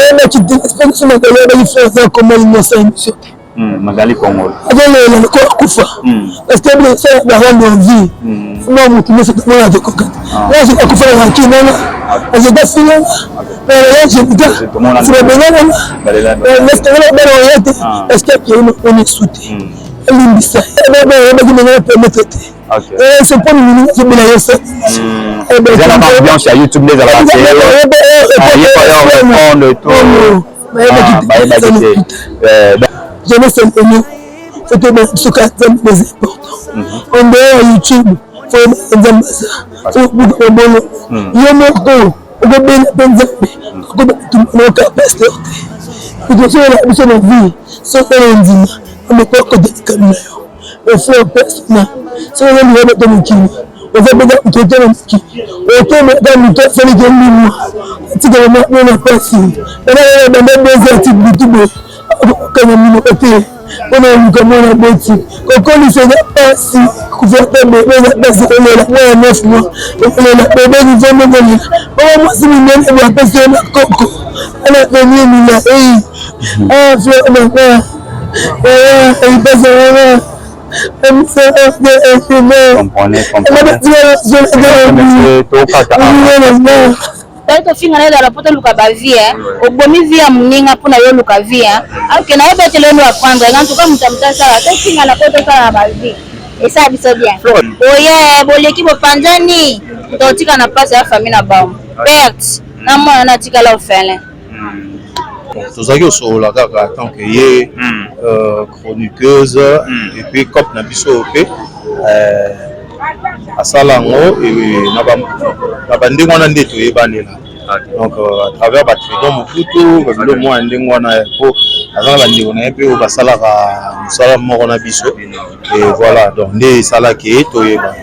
Bayebaki te biso Magali ayebaki frère aza koma innocent émission te. Magali Kongolo. Azolela lokola akufa. Parce que biso sala ba rendre en vie. Mwa motu nyonso tomona tokoka te. Nga soki akufa na rancune nanga. Azota finga nga. Na jenika. Sima bengana nga. Nestengela bana oya te. Parce que akei na esu te. Alimbisa. Bayebaki ndenge na permettre te. C'est pour nous azobela yo sa. Eza na ambiance ya YouTube nde ezalaka te. Ye pa yo répondre et tout. Bayebaki te. Jeunesse elelo faut toyeba biso kaka Nzambe eza important. En dehors ya YouTube faut oyeba Nzambe aza. Faut obuka mabolo. Yo moko okobela mpe Nzambe akoba kotumba na oka pasteur te. Tozola biso na vie soki oyo ndima ameko akota likambo na yo. Ofleur persona soki oza liwa bato mokili oza mpenza moto ote na mokili otemaka moto asaliki mbimwa atikala mwana na mpasi wana banda 2 heures ti butu boye akokanga minoko te mpona koluka mwana boti kokolisa eza mpasi kufa mpe bebe eza mpasi kolela mwana 9 mois okolela bebe nivo ndenge olela mama mwasi minene boye apesi yo na koko ana venir mila ei ah fleur nanga Tali tofinga na ezala mpo toluka ba vie obomi vie ya moninga mpo na yo oluka vie ok na yebetele yo apprendre en tout cas moto ya moto asala tofinga na mpo tosala na ba vie esala biso bien oye boleki bopanzani totika na place ya famille na bango perte na mwana na atikala orphelin. Tozalaki kosolola kaka tant que ye chroniqueuse et puis cop na biso mpe asala yango na bandenge wana nde toyebanela. Donc à travers ba Tridon Mobutu babilo mwa ya ndenge wana po aza na bandeko na ye mpe oyo basalaka mosala moko na biso et voilà, donc nde esalaki toyebana.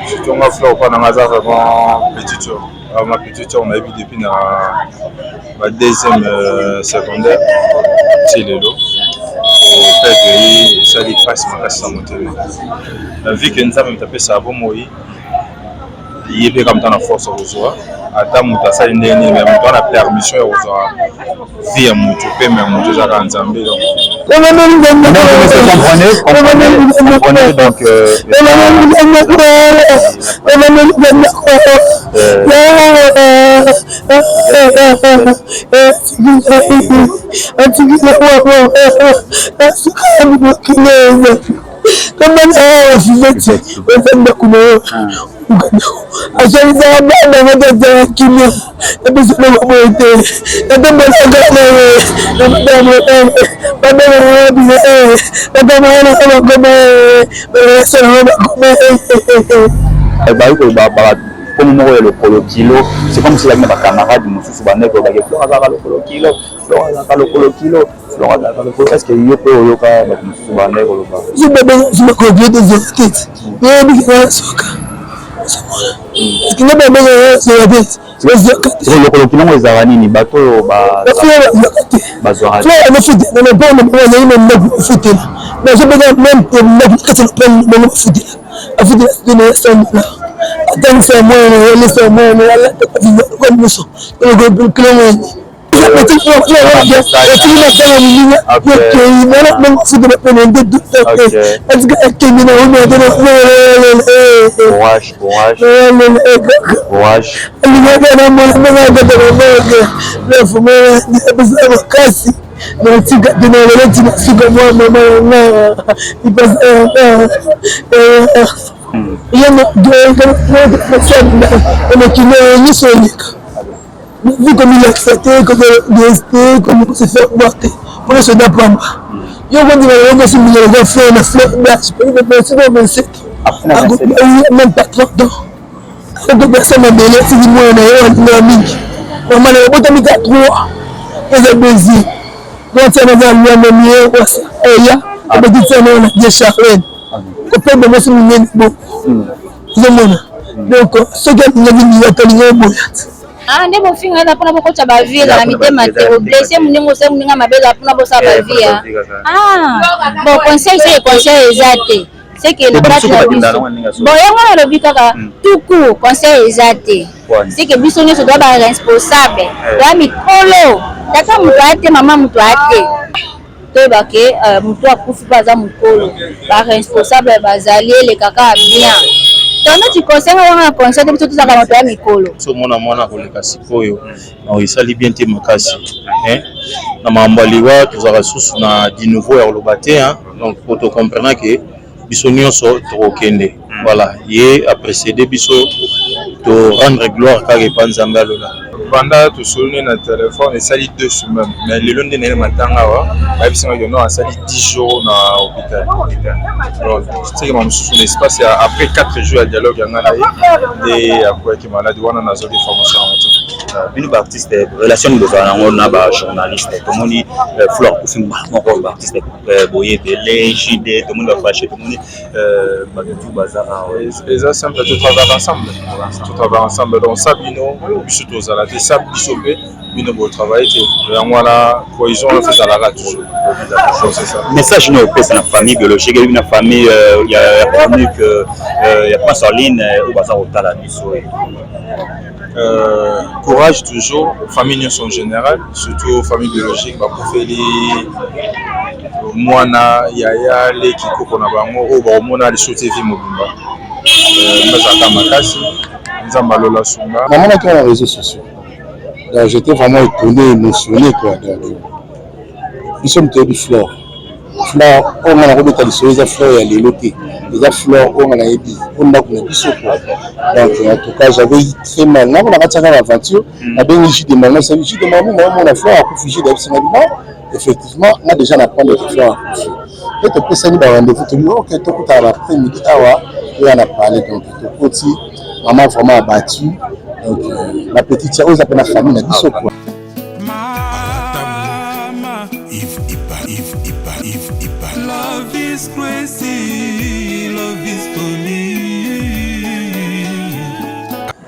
Surtout nga Flore mpa na nga aza vraiment petite sœur. Ma petite sœur nayebi depuis na ba deuxième secondaire ti lelo. Perdre ye esali mpasi makasi na motema. Na vie ke Nzambe moto apesaka bomoi, ye mpe kaka moto na force ya kozwa, ata moto asali ndenge nini, mais moto wana permission ya kozwa vie ya moto pema ya moto eza kaka Nzambe. Donc Comprenez, donc Azalisaka bana nga tata kimia napesa eloko boye te natombolaka na ye babengaka biso bakamaka na bakoma basalaka bakoma. Bayi koloba kombo moko ya lokolo kilo, c'est comme si ezalaki na bacamarade mosusu bandaki kolobaki Flore azalaka lokolo kilo, Flore azalaka lokolo kilo, Flore azalaka lokolo. Est ce que yo mpe oyoka bato mosusu bandaki koloba? Bakokilo tozwaka te, nayebi kaka soka kinga babengaka zoka te, bazwaka te. Lokolo kilo yango ezalaka nini? Bato oyo bazwaka te, bazwaka te. Bafutela na lopango na bango, azali na ndako bafutela, bazobeta meme te ndako na kati ya lopango na bango bafutela, afutela site na ye 100 dollar, atangisa mwana na ye, alesa mwana na ye, alataka viva nyonso lokolo yango otiki matanga moninga okei mwana bongo afutela pene nde atika akende na alingaka na mwana ndenge akataka moko nafumana apesa makasi natika te na lelo tina suka mwa mama na nga ipasa ye mokili oyo nyonso eleka vi komilakisa te, kozala te, kose faire voir te mpona soda pamba. Yo kondima lelo mwasi mbinga lokola fleur na fleur blanche 27, même pas 30 ans, akokopesa mabele, atiki mwana na ye alingaka mingi. Mama na obotami ka 3 eza deuxième donc tia naza lwanda miye wasa oya obeti tia na wana die Charlene kopemba mwasi monene bo ozomona. Donc soki alingaki liwa to alingi oboya te. Ah, nde bofinga eza mpona bokotya bavie ezala mitema te, boblesse moninga, osali moninga mabe, ezala mpona bosala bavie. Ah bon, conseil seke conseil eza te, seke na kati na biso bon yango nalobi kaka tout court, conseil eza te, seke biso nyonso toza baresponsable, toza mikolo. Tata moto aya te, mama moto aya te. Toyeba ke euh, moto akufi mpe aza mokolo, ba responsable bazali, eleka kaka bien. Donc neti conseil nga wana na conseil te, biso tozalaka bato ya mikolo. So mona mwana koleka sikoyo na esali bien te makasi eh? Na makambo ya liwa tozalaka susu na du nouveau ya koloba te hein? Donc po to comprendre ke biso nyonso tokokende, voilà, ye a précédé biso, to rendre gloire kaka epa Nzambe alola. Banda tosololi na telefone esali 2 semaines, mais lelo nde naye matanga awa, bayebisanga ke non, asali 10 jours na hôpital. Donc tikema mosusu na espace ya après 4 jours ya dialogue ya ngai na ye nde akweyaki maladi wana. Nazwaki information yango te. Bino baartiste, relation nini bozala nango na bajournaliste? Tomoni Flore akufi, mbala moko baartiste boye ebele, JD, tomoni bafashe, tomoni bato tu baza awa. Eza simple, to travaille ensemble, to travaille ensemble. Donc sa bino, biso tozala te, sa biso mpe bino botravaille te. Yango wana cohésion wana ezalaka toujours, c'est ça. Message nini opesa na famille biologique ebi na famille ya chronique ya Prince Orline oyo baza kotala biso? Courage toujours, famille nyonso en général, surtout famille biologique bakufeli mwana, yaya, leki, koko na bango oyo bakomona lisusu te vie mobimba. Bazalaka makasi, Nzambe alola sunga. Namonaki na réseaux sociaux, donc j'étais vraiment étonné, émotionné quoi. Donc biso moto oyebi Flore, Flore oyo nga nakobeta lisolo, eza Flore ya lelo te, eza Flore oyo nga nayebi o ndako na biso quoi. Donc en tout cas, j'avais eu très mal. Nako na kati ya aventure, nabengi Jus de Mamo, sabi Jus de Mamo, naomona Flore akufi. Jus ayebisinga non, effectivement nga déjà na prendre que Flore akufi mpe topesani ba rendez-vous, tobi ok, tokutana na après midi awa oya na palais. Donc tokoti, mama vraiment abattu. Donc ba petite oyo eza mpe na famille na biso quoi. Mama, Yves Iba, Yves Iba, Yves Iba. Love is crazy, love is funny.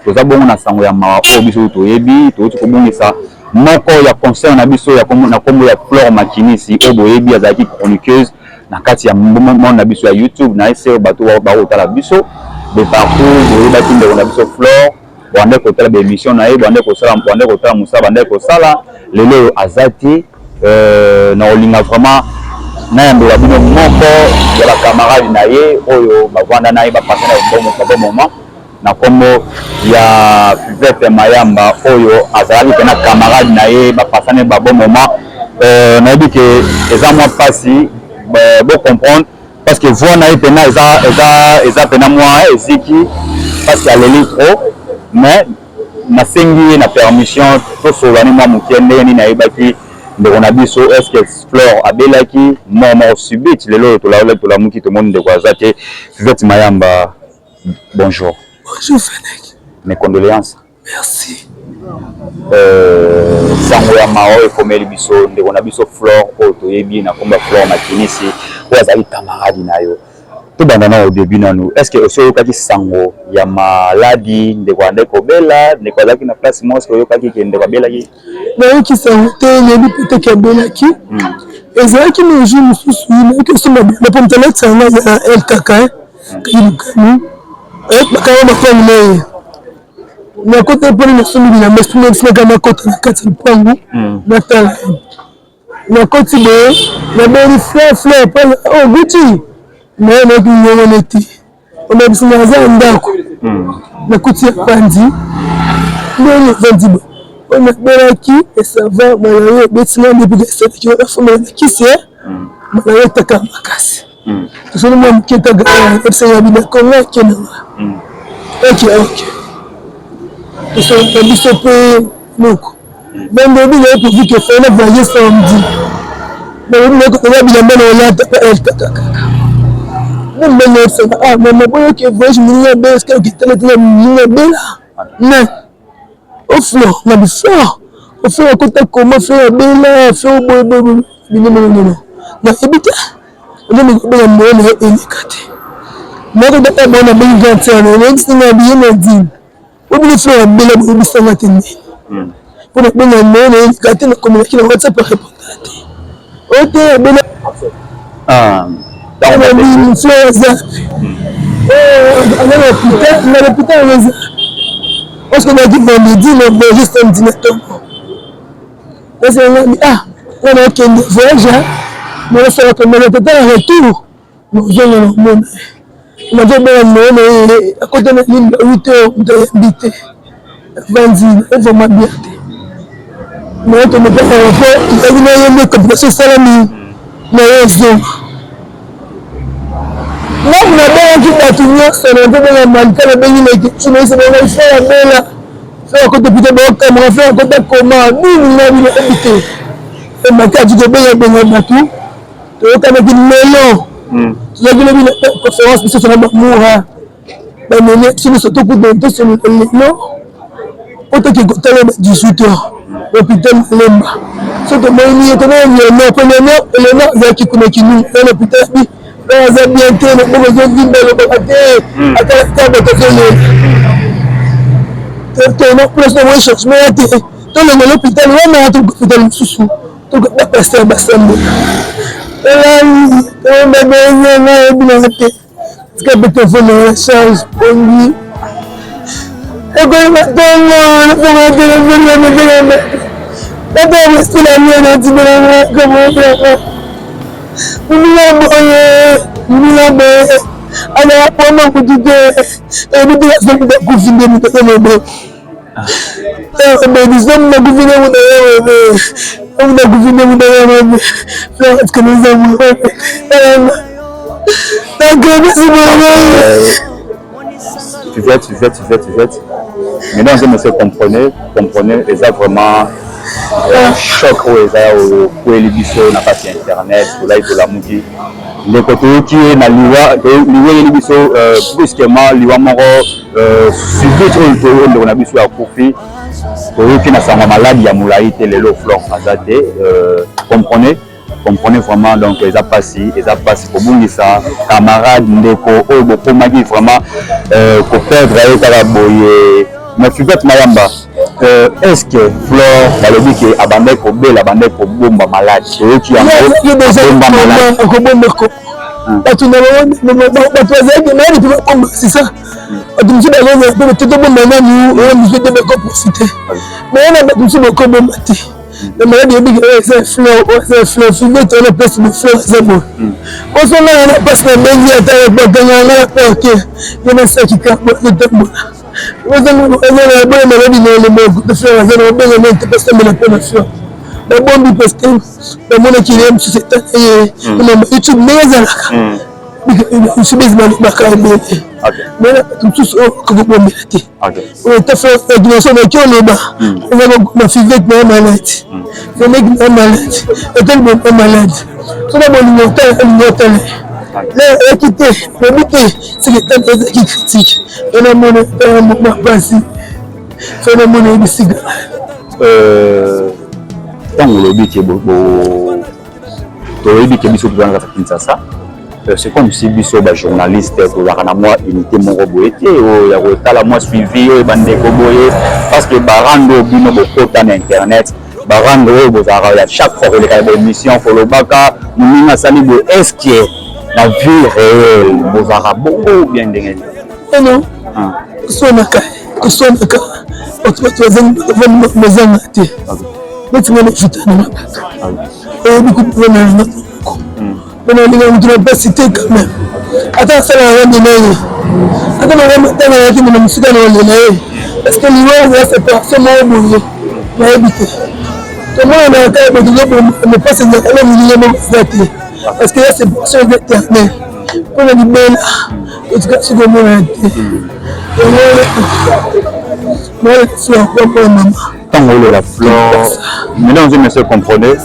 Toza bongo na sango ya mawa oyo biso toyebi, touti kobongisa moko ya concert na biso ya na nkombo ya Flore Makinisi, oyo boyebi azalaki chroniqueuse na kati ya monde na biso ya YouTube na ese. Bato bakotala biso de partout, boyebaki ndeko na biso Flore, bande kotala baémission na ye, bande kosala, bande kotala mosala bande kosala. Lelo oyo aza te. Na kolinga vraiment nayambola bino moko ya bacamarade na ye oyo bavanda na ye, bapasa na babon moment, na nkombo ya Fivete Mayamba, oyo azalaki mpena camarade na ye, bapasani babon moment. Nayebi ke eza mwa mpasi bocomprendre, parce que voix na ye mpena eza mpena mwa eziki, parce que aleli trop. Mais nasengi ye na permission tosolola ni mwa moke ndenge nini ayebaki ndeko na biso. Est ce que Flore abelaki mort mort subite? Lelo oyo tolamuki, tomoni ndeko aza te. Fivete Mayamba, bonjour. Bonjour Fenek. Mes condoléances. Merci. Sango ya mawa oyo ekomeli biso, ndeko na biso Flore oyo toyebi na nkombo ya Flore Makinisi, oyo azali camarade na yo. Tobanda na au début nanu, est ce que osi oyokaki sango ya maladi ndeko andaki kobela, ndeko azalaki na place moko? Est-ce oyokaki ke ndeko abelaki? Nayoki sango te, nayebi mpe te ke abelaki. Ezalaki na jour mosusu nayoki osomba bilamba mpo moto alakisa nga ya LKK kayibukani bakanga mapangu na ye. Nakota mpona nasombi bilamba, esinaka nakota na kati ya lupangu, natala ye. Nakoti boye, nabeli Fleur, Fleur oh Gucci naye. Nayoki ngongo neti onabisi nga aza na ndako. Nakuti ya pandi ndenge evandi bo oyo nabelaki esava malaria ebetinga depuis esalaki nafomela na kisi malaria etaka makasi. Tosoli mwa moke, taka ebisanga binakonga akendanga. Ok, tosolaka biso mpe moko. Vendredi naye prévu ke fallait na voyager samedi, nalobi naye kotoza bilamba na olata mpe elkaka kaka ndenge oyebisaka ah mama boyoki voyage moninga abela eske okitala tina moninga abela mais oflor na biflor oflor akota koma flor abela flor boyeboye binononono nayebi te ozomi kobela moye na ye eleka te. Moko data bona nabengi grand sœur na nayebisi nga biye na dime obili flor abela boyebisanga te ndeni mpo nabenga moye na ye eleka te. Nakomelaki na WhatsApp, arépondaka te. Oyo te abela fleur aza aza na hôpital, na l'hôpital yango eza parce que naki vendredi na voyage samedi na ntongo. Nasi ah nga nakende voyage nasala komela tata na retour nozonga na omona nazobenga nimero na ye akota na limba 8 heures moto ayambi te avandi vraiment bien te naye tomeka aéroport tozalaki na ye nde complication esalami na ye ezonga ngai nabengaki bato nyonso nazobenga malika nabengi leketshou nayebisa bango ifo ya bela Frère akota pita baokamwa frère akota koma nini na bino oyebi te emaki ati kobenga benga bato toyokanaki lelo tozalaki lobi na conférence biso na bamura bamene biso nyonso tokutana tosolola lelo po toke kotala ba 18 heures hôpital Malemba so tomoni ye tomoni Léonard po Léonard Léonard azalaki kuna kinunu na hôpital bi aza bien te loboko ezovimba elobaka te ata ata bato azolela tona place na moi changement ya te tolonga l'hôpital wana to hôpital mosusu toka pasteur basambola elali tombabezanga ebinanga te tika mpe telefone na charge pongi ekoyeba ntongo nafonga telefone na motema tata ya masila mia na tibelanga kamotanga Muninga boye, muninga boye, azala pona kutu te, eyebi te aza moto akufi nde moto aza mabe. Obebisa moto akufi nde moto aza mabe, moto akufi nde moto aza mabe. Florence kanisa mabe, nakebisi mabe. Fivette, Fivette, Fivette, Fivette. Mesdames et messieurs, comprenez, comprenez, eza vraiment choc oyo eza okweli biso na kati ya internet, tolai tolamuki ndeko toyoki ye na liwa, liwa eyeli biso brusquement, liwa moko subite oyo toyo ndeko na biso akufi, toyoki na sango maladi ya molai te, lelo Flore aza te. Comprenez, comprenez vraiment, donc eza pasi, eza pasi kobungisa camarade ndeko oyo bokomaki vraiment koperdre ye kaka boye. Mais Fivette Mayamba, est-ce que Flore balobi ke abandaki kobela, abandaki kobomba malade, toyoki yango abomba malade, akobomba ko bato na bango bato bazalaki malade mpe babomba, c'est ça. Bato mosusu bazozala mpe te tobomba nani oyo mosusu te bakoprofite, mais na bato mosusu bakobomba te na maladi oyebiki oyo eza fleur, oyo eza fleur Fivette wana place de fleur eza boye ozongana na place na bengi ata bakangaka nga na parke ye nasaki kabo ezotambola ozongana boye maladi na elembo ya fleur aza na obenga ngai te basambela mpo na fleur babombi parce que bamonaki ye mosusu etana ye na YouTube ndenge ezalaka mosusu bezi balobaka ebele mais na bato mosusu oyo bakoki te oyo ta dimension naki oloba eza kokoma Fivette na malade, semeki na malade, etali bo na malade, soki bolingo otala olingo otala na ayaki te lobi te soki etali ezalaki critique ena mona etala moma mpasi so na mona yebisika. Ntango olobi ke toyebi ke biso toza na kati ya Kinshasa, c'est comme si biso bajournaliste tozalaka na mwa unité moko boye te oyo ya kotala mwa suivi oyo bandeko boye, parce que barando oyo bino bokota na internet, barando oyo bozalaka ya chaque fois koleka ya baémission kolobaka moninga asali boye, est ce que na vie réelle bozalaka bongo ou bien ndenge nini? Eno toswanaka, toswanaka bato, bato bazanga te neti nga nafutana na bato oyebi kupona na moko mpona olinga moto na mpasi te quand même, ata asalaka nga nde ye ata nanga matanga nayaki mona mosika na olela ye parce que liwa eza séparation moko boye nayebi te tomonanaka kaka bato tozoboma mopasi ezalaka na moninga moko eza te parce que ya séparation eza éternel mpona libela totika soki omonana te yango wana fleur papa mama. Ntango olela Flore, mesdames et messieurs, comprenez,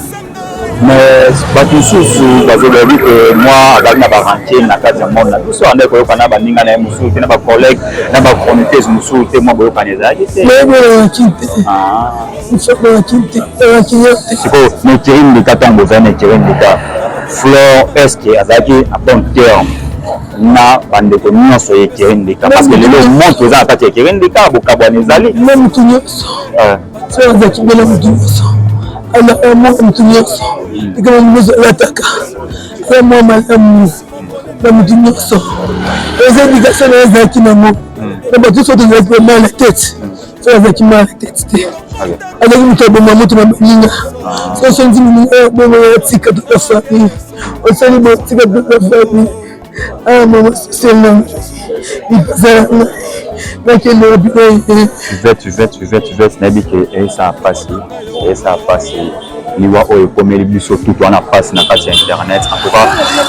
mais bato mosusu bazolobi ke mwa azali na barankie na kati ya monde na biso, andaki koyoka na baninga na ye mosusu te, na bacollègue na bachroniqueuse mosusu te, mwa boyokani ezalaki te. Sikoyo na ekeri ndeka, ntango bozali na ekeri ndeka, Flore est ce que azalaki na bon terme na bandeko nyonso ya ekeri ndeka? Parce que lelo moto eza na kati ya ekeri ndeka, bokabwana ezali. Na motu nyonso so azalaki bela motu nyonso alaka mwa motu nyonso ekama nyonso alataka aza mwa malamu na motu nyonso, eza éducation na ye ezalaki nango na bato nyonso tozalaki mal na tête. Soki azalaki mal tete te, azalaki moto aboma moto na baninga. Soki osonzi moninga oyo bongo ya tika toza famille, osali boye tika toza famille. Ah mama social na lipasa na ngai nakende wapi na ye. Fivette, Fivette, Fivette, Fivette, nayebi ke eyesaka mpasi, eyesaka mpasi liwa oyo ekomeli biso tout wana mpasi na kati ya internet. En tout cas,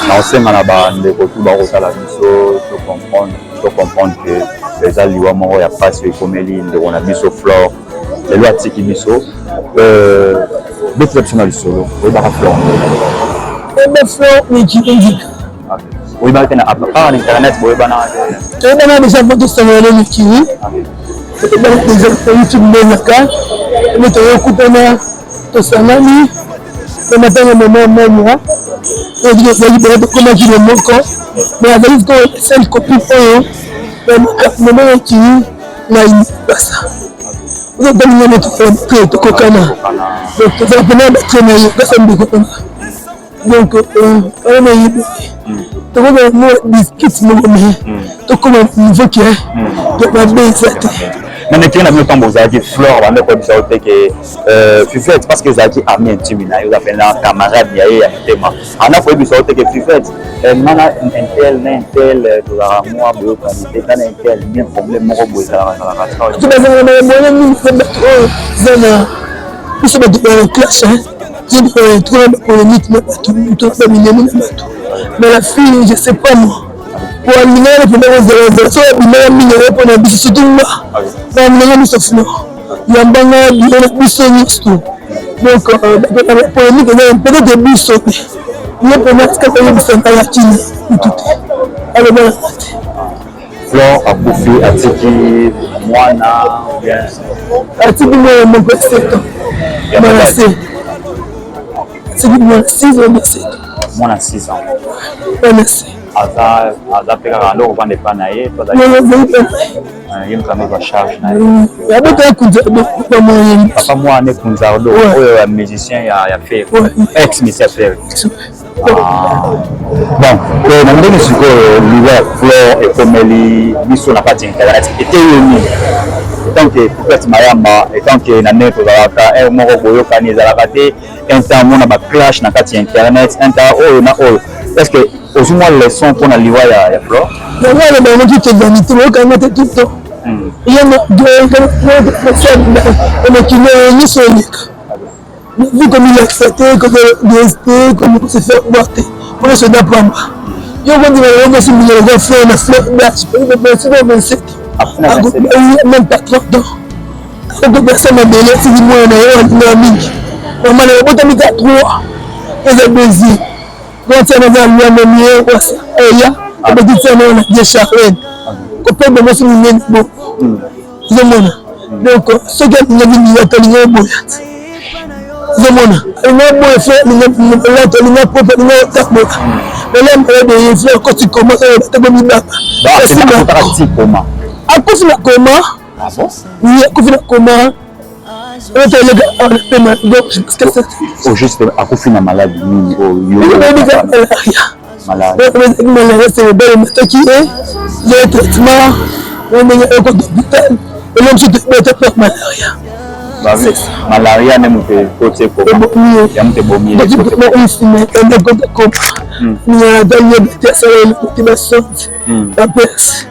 nakosenga na bandeko tout bakotala biso to comprendre, to comprendre que eza liwa moko ya mpasi oyo ekomeli ndeko na biso Flore. Lelo atiki biso. Euh, betela biso na lisolo, oyebaka Flore? Oyeba Flore Miki Ndika. Oyebaka te na kaka na internet boyebana? Toyebana déjà avant tosangana na mikili, toyebana déjà na YouTube mbengaka nde toyokutana, tosangani na matanga mama mania ezalaki bena tokomaki na moko, mais azali sikoyo seule copine oyo mama yakili na basa ozotalinga moto te tokokana, donc tozala mpena batre na ye kasa ndeko nanga. Donc wana nayebi tokozala mwa biscuit moko, mais tokoma niveau ke mabe eza te. Na mikili na bino, ntango ozalaki Flore, bande koyebisa yo te ke Fivette, parce que ezalaki ami intime na ye, oza mpenza camarade ya ye ya motema, anda koyebisa yo te ke Fivette, nga na intel na intel tozalaka mwa boyokani te, nga na intel bien problème moko boye ezalaka ezalaka? To bazalaka na moyen mingi te. Bato oyo eza na biso, bato ya classe, trop na bapolémique na bato, to baminemi na bato. Mais la fille, je sais pas moi, po alingaka mpenza kozalazala so abimaka mingi yango mpona biso, surtout nga na alingaka biso Flore yambanga bino na biso nyonso. Donc bapolémique eza peut-être biso te, ye mpena tika koyebisa ngai akini mutu te, alobaka te. Flore akufi, atiki mwana? Atiki mwana moko ya 7 ans, mwana se atiki mwana 6 ans, 7. Mwana 6 ans? Mwana se. Aza mpe kaka ndoko vanda epa na ye? Ye moto amezwa charge na ye? Abota Kunzardo, papa mwana. Papa mwana Kunzardo oyo ya musicien ya Ferre, ex musicien Ferre. Bon, na ndenge sikoyo liwa ya Flore ekomeli biso na kati ya internet, eteyi yo nini etant que Fivette Mayamba, etant que na ndenge tozalaka heure moko boyokani ezalaka te, un temps omona baclash na kati ya internet, un temps oyo na oyo, est ce que ozwi mwa leçon mpona liwa ya Flore? Yango aloba yango tout vanité, oyokanga te tout temps ye mokili oyo nyonso eleka. Vu komilakisa te, kozala te, kose faire voir te, mpona soda pamba yo kondima yango mwasi mingi lokola Fleur na Fleur d'âge 27, même pas 30 ans, akokopesa mabele, atiki mwana na ye alingaka mingi. Mama na ye obotami ka 3 eza désir donc tia naza lwanda mie wasa oya obeti tia na wana die Charlene kopeba mwasi monene bo ozomona. Donc soki alingaki milato, alinga oboya te, ozomona, alinga boya fe, alinga molato, alinga propre, alinga otambola lela malade ye fe akoti koma oyo batako mibaba. Akufi na koma, oui, akufi na koma. Au juste akufi na maladi nini oyo? Malaria. Malaria cérébral emataki ye, ye traitement na ndenge ekota hôpital, elo mosusu tobeta par malaria. Malaria nde moto ekoti ekoma ya moto ebomi ye. Ekota koma nayebete asala eloko te, basonte bapesi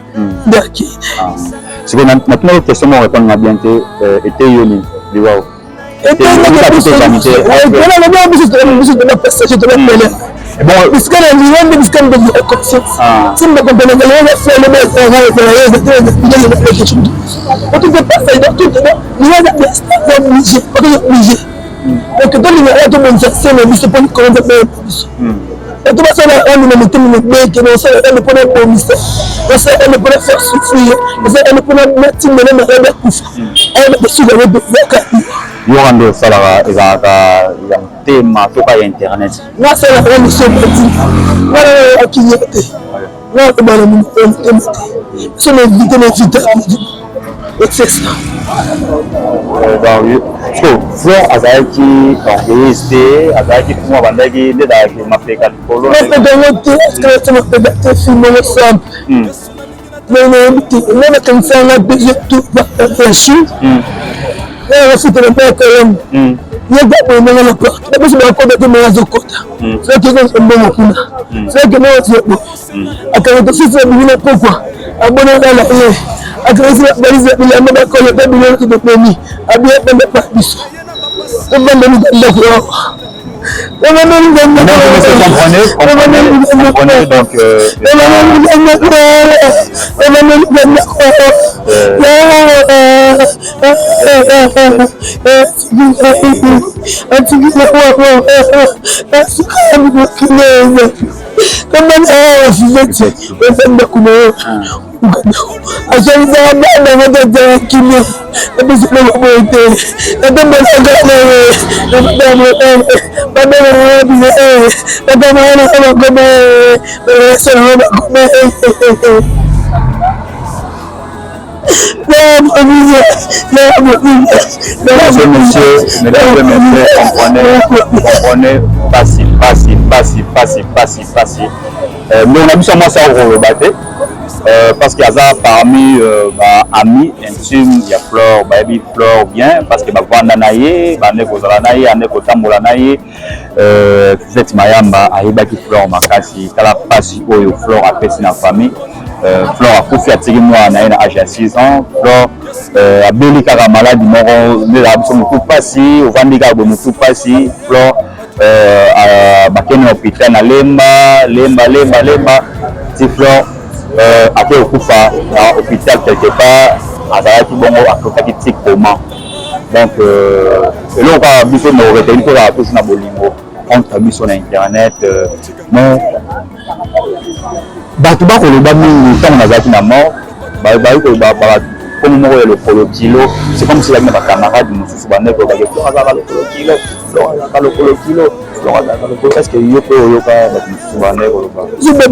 nde akende. Sikoyo natunaki question moko, répondre nga bien te. Eteyi yo nini liwa oyo? Bisika na liwa nde bisika nde conscience timba kompenaka liwa liwa eza obligé, obligé. Donc tolingaka tobongisa se na biso mpo likolo nzambe oyo biso. Bato basala oyo na motema mabe ke basala oyo mpona bomisa, basala oyo mpona faire souffrir, basala oyo mpona natimela malade akufa oyo bakosuka ngo mpenza. Yoka nde osalaka ezalaka ya motema toka ya internet? Nasalaka ngo miso bati wana akinya te, nga kobala monoko ya motema te, so na évite na évite, c'est ça. So Flore azalaki orgueilleuse te, azalaki mwa bandaki nde ezalaki mapeka likolo? Mapeka yango te, te mapeka te, fille moko simple. Nayebi te, nga nakanisa nga deuxième tour ya chine, nga nafutela mpe ya colombe ye ka boye ndenge na porte na biso bakota te, me azokota soki ekozwa mbongo kuna, soki moko boye akanga tosusu abimi na pokwa, abonaka na ye, akangisi balise ya bilamba, bakolo mpe biloko tobomi abiya pembe pa biso tobanda luka ndako awa. Comprenez, donc Azalisaka bana batata kimia, napesi eloko boye te, natombolaka na ye, babengaka biso, bakamaka na bakoma, basalaka bakoma. Mesdames et messieurs, mesdames et messieurs, comprenez, comprenez, pasi, pasi, pasi, pasi, pasi, pasi. Ndeko na biso mwasi akoloba te parce que aza parmi ba amis intime ya Flore, bayebi Flore bien parce que bavanda na ye, bande kozala na ye, ande kotambola na ye. Fivette Mayamba ayebaki Flore makasi. Tala mpasi oyo Flore apesi na famille. Flore akufi, atiki mwana na ye na age ya 6 ans. Flore abeli kaka maladi moko nde ezala biso motu mpasi, ovandi kaka boye, motu mpasi. Flore bakende na hôpital na Lemba, Lemba, Lemba, Lemba, ti Flore ake kokufa na hôpital quelque part. Azalaki bongo, akotaki ti coma. Donc eloko kaka biso na oretenir, tozala toujours na bolingo entre biso na internet. Mais bato bakoloba mingi, ntango nazalaki na mort, bayi koloba komo moko ya lokolo kilo. C'est comme si ezalaki na bacamarade mosusu bandeko kolobaki Flore azalaka lokolo kilo, Flore azalaka lokolo kilo, Flore azalaka lokolo. Est ce que yo mpe oyoka bato mosusu bandeko koloba? Soka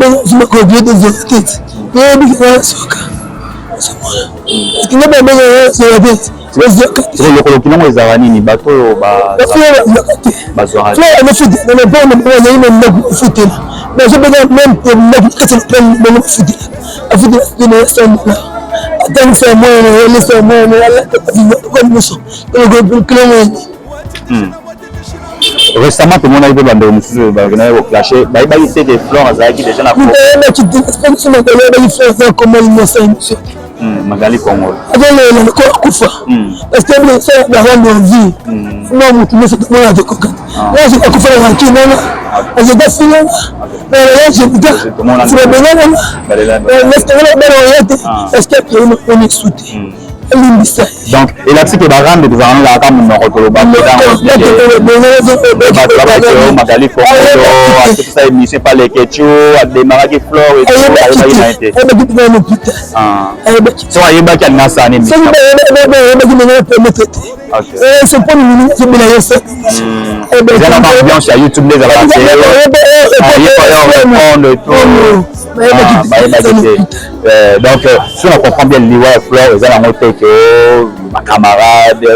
Lokolo kilo ngo ezalaka nini? Bato oyo bazwaka Futela, nazobeta même ndako kati na bongo, bafutela, afutela na 100 $, atangisa mwana, alesa mwana, alata nyonso, kilongo. Récemment tomonaki mpe bandeko mosusu bakendaki koclasher, bayebaki te ke Flore azalaki déjà na Ayebaki te, biso makolo ayebaki Flore aza koma limosa émission. Magali Congol. Azolela lokola akufa, parce que bila osala barande ya vie na motu nyonso, tomona tokoka nyonso akufa na rancune wana, azota finga na jenika sima bengana na bana oya te, parce que akei moni esu te, alimbisa. Donc elakisi ke barande tozalaka nozalaka monoko, toloba Magali Congol akotisa émission pa Leketio, ademaraki Flore, ayebaki na ye te. Ayebaki mpe na l'hôpital, ayebaki. So ayebaki, alinga asala nini? Soki bayebaki ndenge permettre te, c'est mpo nini azobela ye sa. Eza na ambiance ya YouTube nde ezalaka te, répondre et tout, bayebaki te. Donc si on comprend bien, liwa ya Flore eza nango te ke bacamarade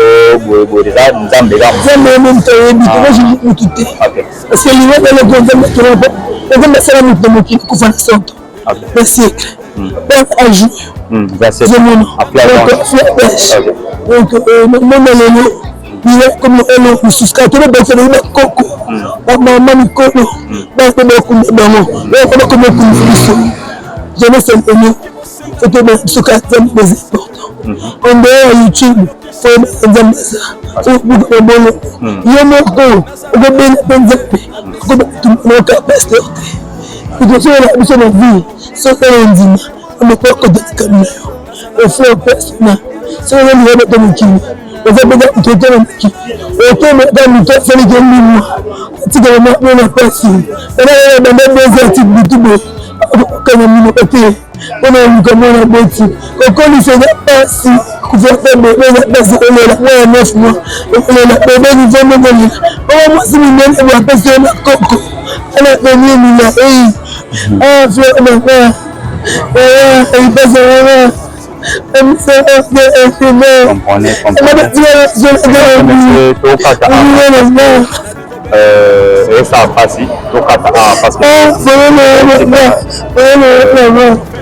boyeboye, eza Nzambe kaka. Nzambe ye moto ayebi te, motu te, parce que liwa eloko Nzambe akela, po Nzambe asala motu na mokili kufa na santo na siècle par un jour, ozomona. Donc mona lelo liwa komi elo mosusu kaka tolobakisa bango, bakoko, bamama mikolo bana bakunda bango, bakomi okunda biso. Jamais senteni faut toyeba biso kaka Nzambe eza important. En dehors ya YouTube, faut oyeba Nzambe aza, faut buka mabolo yo moko, okobela mpe Nzambe akomoka pasteur te. Tozola biso na vie, soki oyo ndima ameko akota likambo na yo ofleur persona, soki ozolinga bato mokili, oza mpenza moto ote na mokili, otomaka moto asaliki mbimwa, atikala mona pasi ena banda 2 heures ti butu boye, akokanga minoko te mpona koluka mwana boti kokolisa. Eza pasi kufa bebe, eza pasi kolela mwana 9 mois, okolela bebe nivo ndenge okolela oyo mwasi minene boye apesi yo na koko ana konini na ei fleur nanga ipasi wana. Comprenez, comprenez, tokata esala mpasi, tokata awa parce que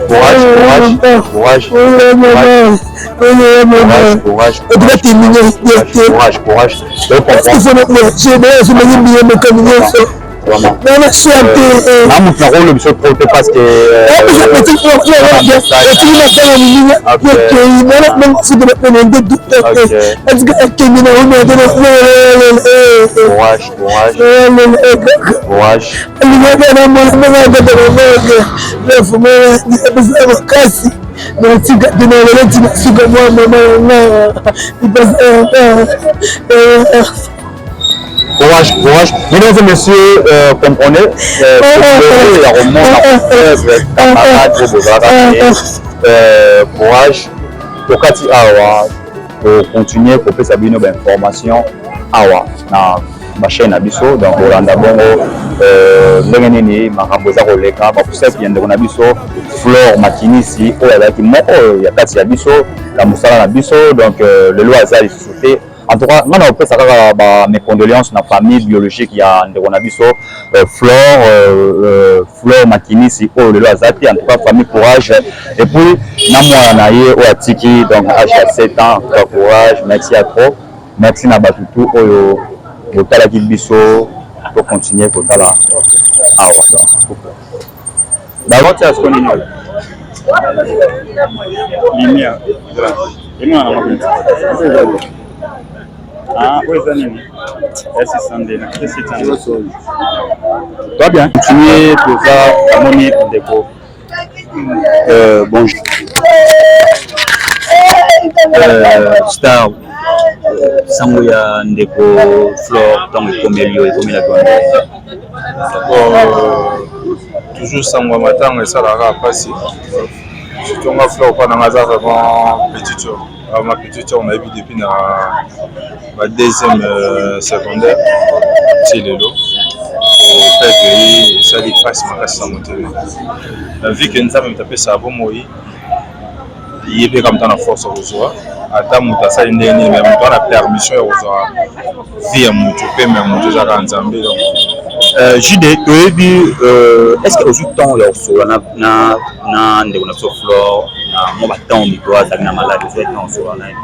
Courage, courage, courage. Courage, courage, courage, courage. Na moto nakoloba biso trop te parce que courage, courage, courage. Makasi natika te na lelo tina suka mwa mama na nga. Courage, courage. Mesdames et messieurs, comprenez, ya komona camarade oyo bozalaka te. Courage. Tokati awa, tocontinue kopesa bino bainformation awa na bachaîne na biso. Donc kolanda bongo ndenge nini makambo eza koleka, bapusaki ya ndeko na biso Flore Makinisi, oyo azalaki moko ya kati ya biso na mosala na biso. Donc lelo aza lisusu te. En tout cas, nga na kopesa kaka ba mes condoléances na famille biologique ya ndeko na biso Flore Makinisi, oyo lelo aza te. En tout cas, famille, courage. Et puis na mwana na ye oyo atiki, donc âge ya 7 ans. En tout cas, courage. Merci à trop, merci na bato tu oyo botalaki biso. Tocontinue kotala awa. Donc bakotia siko nini? Lumière emona na mabinti. Ah, oyo eza nini? S602 na S702. Très bien. Continuer, toza namoni ndeko. Bonjour. Star, sango ya ndeko Flore ntango ekomeli yo, ekomelaki wana? Bon, toujours sango ya matanga esalaka mpasi, surtout nga Flore mpa nanga aza vraiment petite sœur. Ma petite sœur, nayebi depuis na ba deuxième secondaire ti lelo. Perdre ye esali mpasi makasi na motema na vie ke Nzambe moto apesaka bomoi, ye mpe kaka moto na force ya kozwa. Ata moto asali ndenge nini, mais moto wana permission ya kozwa vie ya moto, pema ya moto, eza kaka Nzambe. Donc Jude, toyebi, est ce que ozwi temps ya kosolola na ndeko na biso Flore na mwa batemps mito azalaki na malade? Ozwi temps osolola na ye?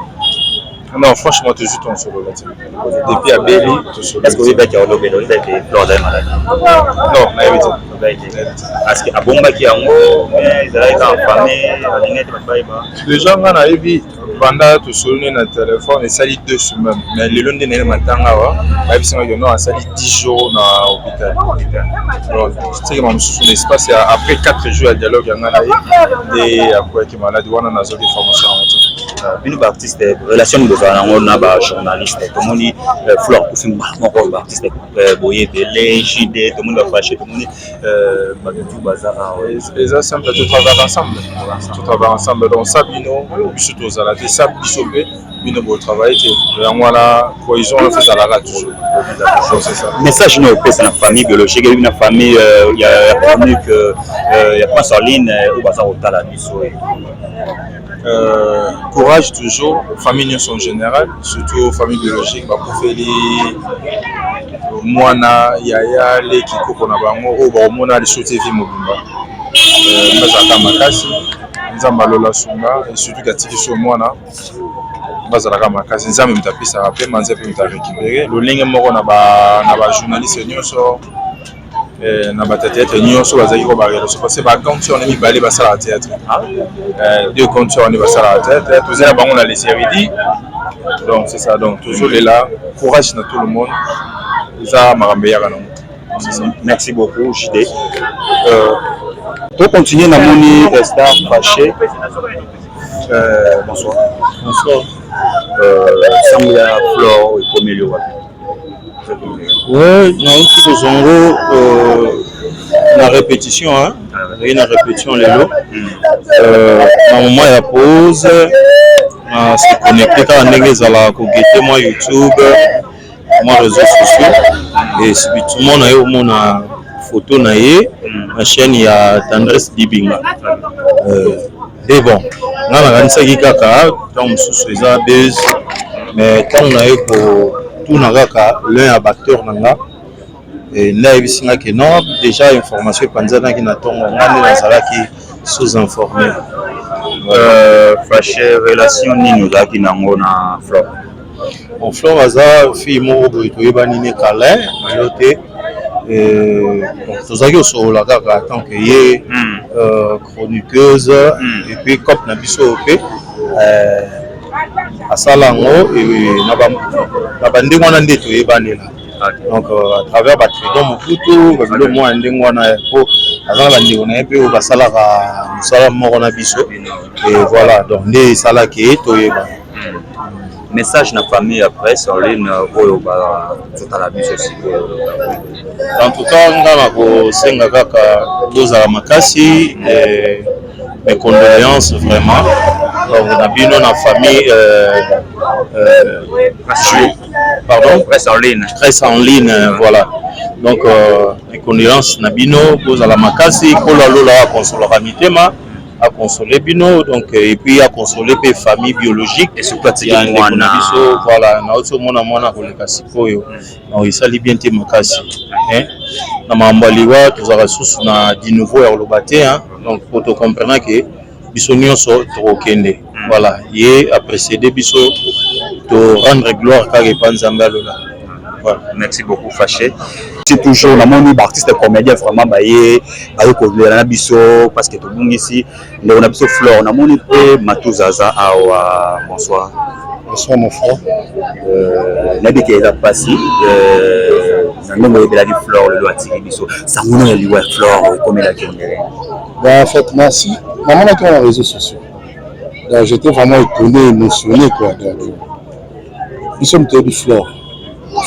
Non, franchement, tozwi temps osolola te. Depuis abeli, tosolola. Est ce que oyebaki olobela, oyebaki Flore azali malade? Non, nayebi te. Parce que abombaki yango, mais ezalaki kaka famille, alingi ete bato bayeba. Déjà nga nayebi banda tosololi na telefone, esali 2 semaines, mais lelo nde naye matanga awa, bayebisanga non, asali 10 jours na hôpital. Donc tekema mosusu na espace ya après 4 jours ya dialogue ya nga na ye nde akweyaki maladi wana. Nazwaki information yango te. Bino baartiste, relation nini bozala nango na bajournaliste? Tomoni Flore akufi, mbala moko baartiste boye ebele, JD, tomoni bafâché, tomoni bato tu baza awa. Eza simple, totravaille ensemble, totravaille ensemble. Donc sa bino, biso tozala te, sa biso mpe bino botravaille te. Yango wana cohésion wana ezalaka toujours, c'est ça. Message nini opesa na famille biologique eyebi, na famille ya chronique ya Prince Orline oyo baza kotala biso? Courage toujours, famille nyonso en général, surtout famille biologique bakufeli mwana, yaya, leki, koko na bango oyo bakomona lisusu te vie mobimba. Bazalaka makasi, Nzambe alola sunga, et surtout katiki so mwana. Bazalaka makasi, Nzambe moto apesaka mpe Nzambe mpe moto arécupéré. Lolenge moko na bajournaliste nyonso, na bato ya théâtre nyonso bazalaki ko barelation, parce que bagrande sœur wana mibale basalaka théâtre, deux grandes sœurs wana basalaka théâtre, toza na bango na les érudits. Donc c'est ça. Donc tozolela, courage na tout le monde, eza makambo eyaka nango. Merci beaucoup, JD. Tocontinue, namoni Star Fâché. Bonsoir. Bonsoir. Sango ya Flore ekomeli wapi? Ouais, nauti kozwa yango na répétition, hein. Nazalaki na répétition lelo, na moment ya pause na se connecte kaka ndenge ezalaka, koguetter mwa YouTube, mwa réseaux sociaux, et subitement na ye omona photo na ye na chaîne ya Tendresse Dibinga. Et bon, nga nakanisaki kaka ntango mosusu eza buzz, mais ntango na ye kotuna kaka l'un ya baacteur na nga, nde ayebisi nga ke non, déjà information epanzanaki na ntongo. Nga nde nazalaki Sous informé. Fache, relation nini ozalaki nango na Flore? Bon, Flore aza fille moko boye, toyebani ne kala lelo te. Tozalaki kosolola kaka tant que ye chroniqueuse et puis cop na biso mpe asala yango na bandenge wana nde toyebanela. Donc à travers batridon mobutu, babilo mwa ya ndenge wana, po aza na bandeko na ye mpe oyo basalaka mosala moko na biso. Et voilà, donc nde esalaki ye toyeba. Message na famille ya presse en ligne oyo bazotala biso sikoyo? En tout cas, nga na kosenga kaka bozala makasi. Mes condoléances vraiment, donc na bino na famille pardon, presse en ligne. Presse en ligne, voilà. Donc mes condoléances na bino, bozala makasi. Kolo alola akonsolaka mitema, akonsole bino, donc et puis akonsole mpe famille biologique Et surtout atiki ya ndeko na mwana. biso. Voilà, nauti omona mwana koleka sikoyo, donc esali bien te makasi, hein. Na makambo ya liwa, tozalaka susu na du nouveau ya koloba te, hein. Donc po tocomprendre ke biso nyonso tokokende, voilà, ye aprécédé biso, to rendre gloire kaka epa Nzambe alola, voilà. Merci beaucoup, Faché. C'est toujours namoni baartiste comédien vraiment baye kolela na biso parce que tobungisi ndeko na biso Flore. Namoni mpe Matuza aza awa. Bonsoir. Bonsoir, mon frère. Nayebi ke eza mpasi na ndenge oyebelaki Flore, lelo atiki biso. Sango ya liwa ya Flore ekomelaki ondele? Ben, en fait, merci. Maman a dans les réseaux sociaux. Donc, j'étais vraiment étonné, émotionné, quoi. Donc, nous sommes toyebi Flore.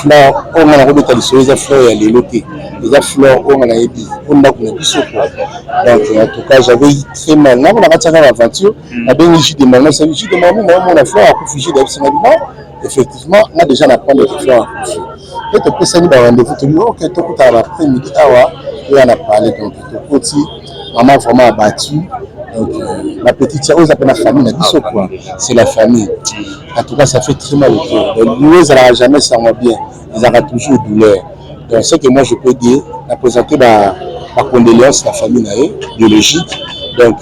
Flore, oyo nga nakobeta lisolo, eza Flore ya lelo te. Eza Flore oyo nga nayebi, oyo ndako na biso, quoi. Donc, en tout cas, j'avais eu très mal. Nako na kati ya aventure, nabengi J de Malmo, sabi J de Malmo, naomona Flore akufi. J de ayebisi nga non, effectivement, nga déjà na prendre que Flore akufi. Mpe topesani ba rendez-vous, tobi ok, tokutana ba après midi awa, oya na palais. Donc tokoti, maman vraiment abattu. Donc la petite sœur oyo eza mpe na famille na biso, quoi, c'est la famille. En tout cas, ça fait très mal au cœur. Donc liwa ezalaka jamais sango bien, ezalaka toujours douleur. Donc ce que moi je peux dire, na présenter ba condoléances na famille na ye biologique. Donc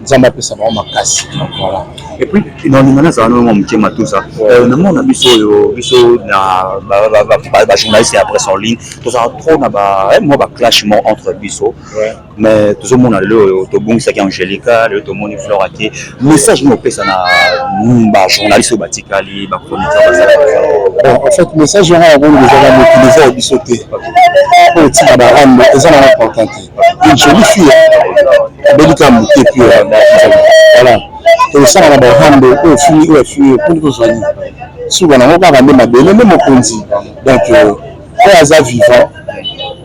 Nzambe apesa bango makasi. Donc voilà. Et puis nalinga nazala nano mwa moke, Matusa. Namona biso oyo, biso na bajournaliste ya presse en ligne, tozala trop na mwa baclash mo entre biso, mais tozomona lelo oyo tobongisaki Angélika, lelo tomoni Flore ake. Message nini opesa na bajournaliste oyo batikali, bachroniqueur basala? Bon, en fait, message wana yango ezala mokili eza ya biso te. Oyo etika barando eza nango important te. Une jolie fille abeli kaka moke, puis voilà, tosala na barando oyo fini, oyo afini mponi tozwani suka nango kaka nde mabele nde mokonzi. Donc oyo aza vivant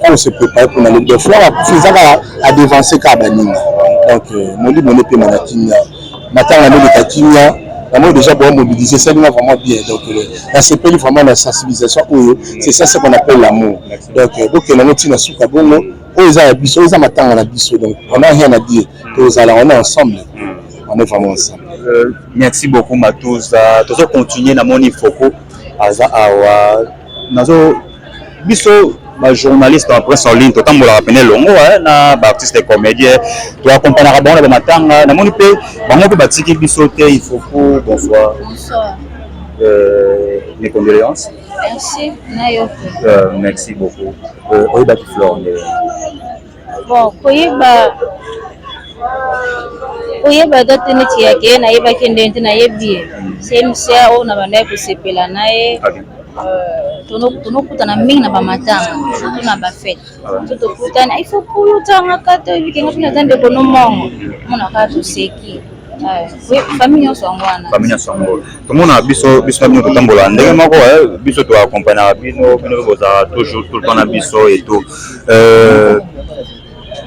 oyo se prépare mpona lobi. Donc Flore akufi, eza kaka adevance kaka baninga. Donc molimo ne pema na kimia, matanga noleka kimia. Yango déjà bo mobiliser, esalinga vraiment bien. Donc nasepeli vraiment na sensibilisation oyo. C'est ça ce qu'on appelle l'amour. Donc bokende yango ntina suka bongo. Oyo eza ya biso, oyo eza matanga na biso. Donc on a rien à dire, tozala, on est ensemble, on est vraiment ensemble. Merci beaucoup, Matuza. Tozo continuer. Namoni Foko aza awa. Nazo biso bajournaliste ya presse en ligne totambolaka pene elongo na baartiste comédien, toaccompagnaka bango na bamatanga. Namoni mpe bango mpe batiki biso te. Ifoku, bonsoir. Bonsoir. Mes condoléances. Merci, na yo mpe. Merci beaucoup. Oyebaki Flore nde? Bon, koyeba ata te neti yake ye, nayebaki ndenge te, nayebi ye. C'est une sœur oyo na bandaki kosepela na ye. Tonokutana mingi na bamatanga, surtout na bafete. So tokutani, il faut puyo otangaka te, oyebi kenga mpe naza ndeko no mongo, mona kaka toseki. Famille nyonso yango wana. Famille nyonso yango. Tomona biso na bino totambola ndenge moko, biso toaccompagnaka bino, bino mpe bozala toujours tout le temps na biso et tout.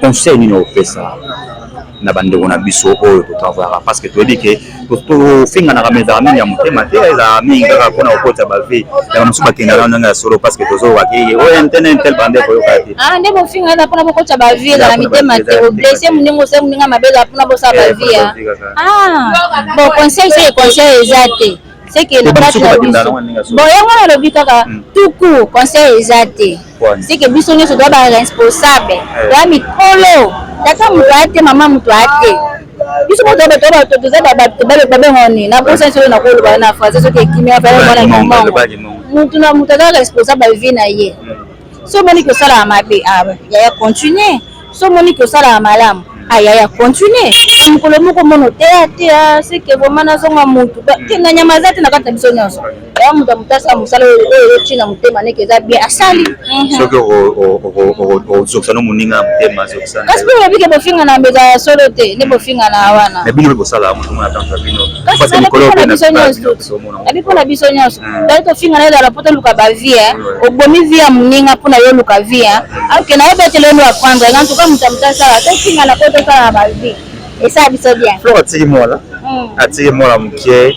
Conseil nini opesa na bandeko na biso oyo totravaillaka? Parce que toyebi ke tofinganaka, mais ezalaka mingi ya motema te, ezalaka mingi kaka mpona kokota bave ya bamosusu bakendaka ndenge ya solo, parce que tozokaki oyo intene intel bande koyoka te. Ah, nde bofingana mpona bokota bavie, ezala mitema te. Oblesse moninga, osala moninga mabe, ezala mpona bosala bavie. Ah bon, conseil, c'est conseil eza te, c'est que na kati na biso, bon, yango wana alobi kaka tout court, conseil eza te, c'est que biso nyonso toza baresponsable, toza mikolo. Tata moto aya te, mama moto aya te. Biso moto toza babengo nini? Na posa soki nakoloba na français soki ekimi afala mwana kimongo. Mutu na mutu aza responsable ya vie na ye. So omoni ke osalaka mabe, ah, yaya continue. So omoni ke osalaka malamu, ah, yaya continue. Na mokolo moko omona oteya te, ah, c'est que vraiment nazonga mutu. Te na nyama aza te na kati na biso nyonso. Ya moto ya moto asala mosala oyo oyo na motema neke eza bien asali. Soki ozokisa no moninga na motema azokisa. Kasi mpe olobi ke bofingana mbe ezala solo te nde bofingana wana. Mais bino mpe bosala yango tomona tante bino. Kasi mpo na biso nyonso abi mpo na biso nyonso tali tofingana ezala mpo toluka bavie obomi vie ya moninga mpo na yo oluka vie ok nayebetele yo apprendre en tout cas moto ya moto asala tofingana mpo tosala na bavie esala biso bien. Flore atiki mwana atiki mwana moke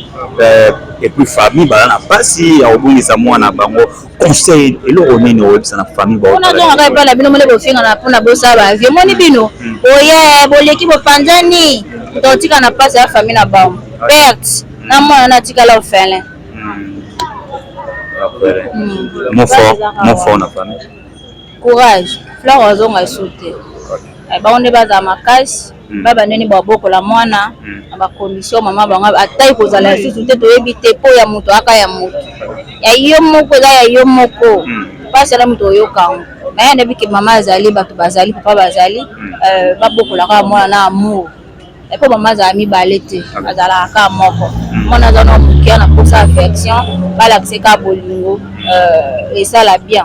et puis famille baza na mpasi ya kobungisa mwana bango. Conseil eloko nini oyebisa na famille? Mpona zongaka epai na bino mone bofingana mpona bosala bavie omoni bino oye boleki bopanzani totika na mpasi ya famille na bango perte na mwana na atikala orphelin. Mot fort, mot fort na famille. Courage Flore azonga esu te, bango nde bazala makasi, ba ndeni babokola mwana na bacondition mama bango ata ekozala lisusu te, toyebi te mpo ya moto aka ya moto ya yo moko eza ya yo moko mpasi ala moto oyoka yango. Me nayebi ke mama azali, bato bazali, papa bazali, babokola kaka mwana na amour mpo mama azala mibale te, azalaka kaka moko. Mwana aza na moke na posa affection, balakise kaka bolingo, esala bien.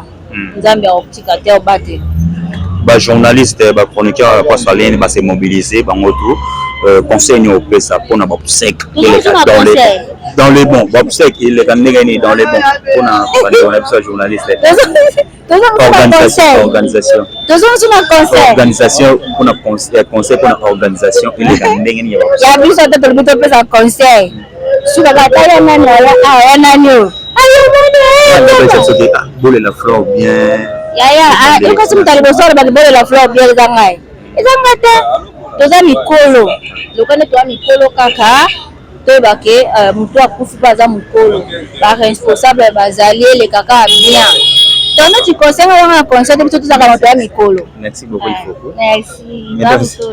Nzambe akotika te, obatela. Bajournaliste, bachroniqueur ya Poisson Alien base mobiliser bango tout. Conseil nini opesa mpona baobsèque eleka dans le bon? Baobsèque eleka ndenge nini dans le bon mpona bandeko na biso ya journaliste? Organisation, organisation mpona conseil mpona organisation eleka ndenge nini? Ya biso te, tolobi topesa conseil sukaka ata ya nani awa ya nani oyo. Bolela Flore bien. Yaya, ekosi moto ya liboso alobaki bolela Flore bien eza ngai, eza ngai te. Toza mikolo loka nde toza mikolo kaka toyeba ke moto akufi mpe aza mokolo, baresponsable bazali, eleka kaka bien. To neti conseil nga wana conseil te, biso tozalaka bato ya mikolo. Merci beaucoup. Merci.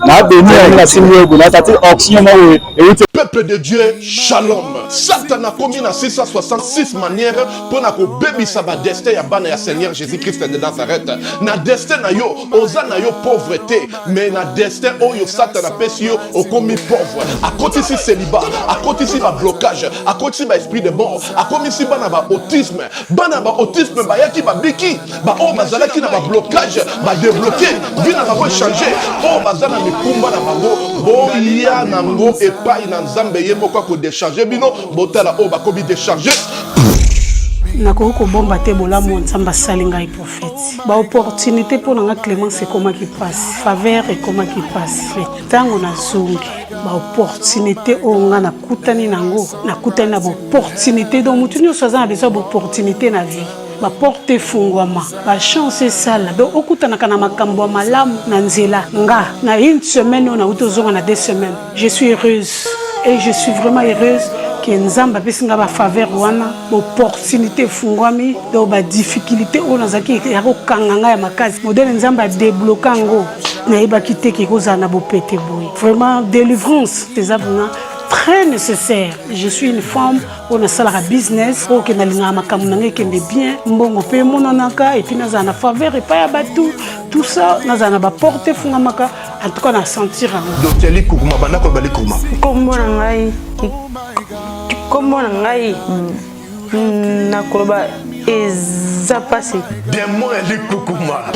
Na beni yango nasimbi oyo boye natati oxygène moko euti. Peuple de Dieu, shalom. Satan akomi na 666 manière mpo na kobebisa ba destin ya bana ya Seigneur Jésus-Christ de Nazareth. Na destin na yo, oza na yo pauvre te, mais na destin oyo Satan apesi yo, okomi pauvre. Akotisi célibat, akotisi ba blocage, akotisi ba esprit de mort, akomisi bana ba autisme. Bana ba autisme bayaki babiki. Baoyo bazalaki na bablocage badebloke, vie na bango echange. Oyo baza na mikumba na bango, boya nango epai na Nzambe, ye moko akodecharge bino. Botala oyo bakomi decharge. Nakoki kobomba te bolamu Nzambe asali ngai, prophète. Baopportunité mpo na nga Clémence ekomaki mpasi, faveur ekomaki mpasi. Me ntango nazongi, baopportunité oyo nga nakutani nango, nakutani na baopportunité. Donc motu nyonso aza na besoin ya baopportunité na vie, baporte efungwama, bachance esala, donc okutanaka na makambo ya malamu na nzela. Nga na une semaine oyo nauti ozonga na 2 semaines, je suis heureuse et je suis vraiment heureuse ke Nzambe apesi nga bafaveur wana, baopportunité efungwami. Donc badifficulté oyo nazalaki ya kokanga ngai ya makasi, modèle Nzambe adébloka yango, nayebaki te ke kozala na bopete boye. Vraiment, délivrance eza vraiment très nécessaire. Je suis une femme oyo nasalaka business, oyo ke nalingaka makambo na ngai ekende bien, mbongo mpe emonanaka, et puis nazala na faveur epai ya bato, tout ça, nazala na baporte efungamaka. En tout cas na sentir yango. Docteur Likukuma, banda koloba Likukuma. Nkombo na ngai nakoloba eza mpasi. Démon ya Likukuma,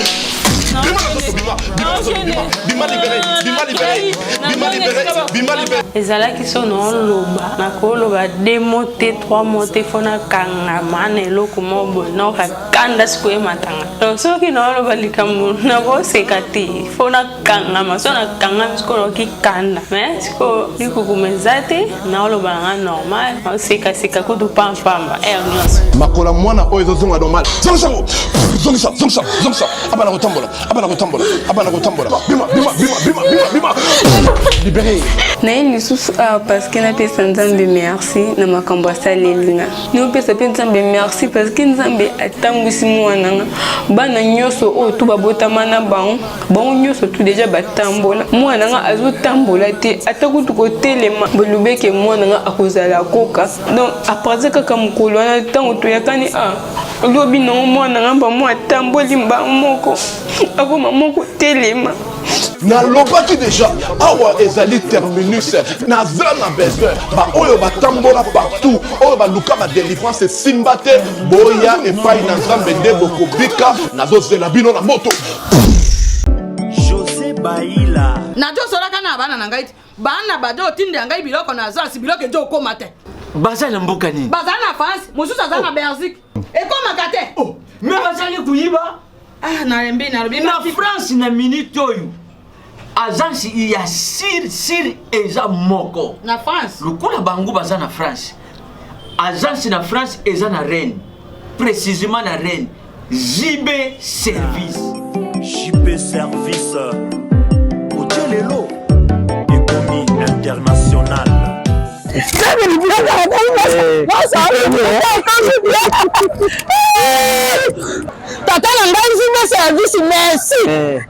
bima na nzoto, bima, bima na nzoto, bima, bima, libéré, bima, libéré, bima, libéré, bima, libéré. Ezalaki so naoloba, nakoloba deux mots te, trois mots te, fo nakangama na eloko moko boye, naoka kanda sikoyo ematanga. Donc soki naoloba likambo, nakoseka te, fo nakangama. So nakangami sikoyo, naoki kanda. Mais sikoyo likukuma eza te, naoloba nanga normal, naosekaseka kutu pampamba heure nyonso. Makolo mwana oyo ezozonga normal. Zongisa yango, zongisa, zongisa, zongisa. Abana kotambola, abana kotambola, abana kotambola. Bima, bima, bima, bima, bima, bima. Libéré. Naye lisusu awa parceke napesa Nzambe merci na makambo asaleli nga. Naopesa mpe Nzambe merci parceke Nzambe atambwisi mwana nga. Bana nyonso oyo tu babotama na bango, bango nyonso tu deja batambola. Mwana nga azotambola te, ata kutu kotelema. Bolobeke mwana nga akozala koka. Donc à partir kaka mokolo wana ntango toyakani a ah, lobi nango mwana nga mbamo atamboli mbango moko akoma moko telema. Nalobaki deja awa ezali terminus, naza na besoin baoyo batambola partout, oyo baluka badelivrance esimba te, boya epai na Nzambe nde bokobika. Nazozela bino na moto. Jose Baila. Nazosolaka na bana na ngai bana bazo otindela ngai biloko na agence, biloko ezo okoma te. Baza na mboka nini? Baza na France, mosusu aza na oh. Belgique. Ekomaka te. Oh. Me bazali koyiba. Ah, nalembi nalobi. Na France na minute oyo agence ya sir sir eza moko. Na France. Lokola bango baza na France. Agence na France eza na Rennes. Précisément na Rennes. JB Service. JB Service. Otie lelo ekomi international. Tata na ngai JB Service, merci.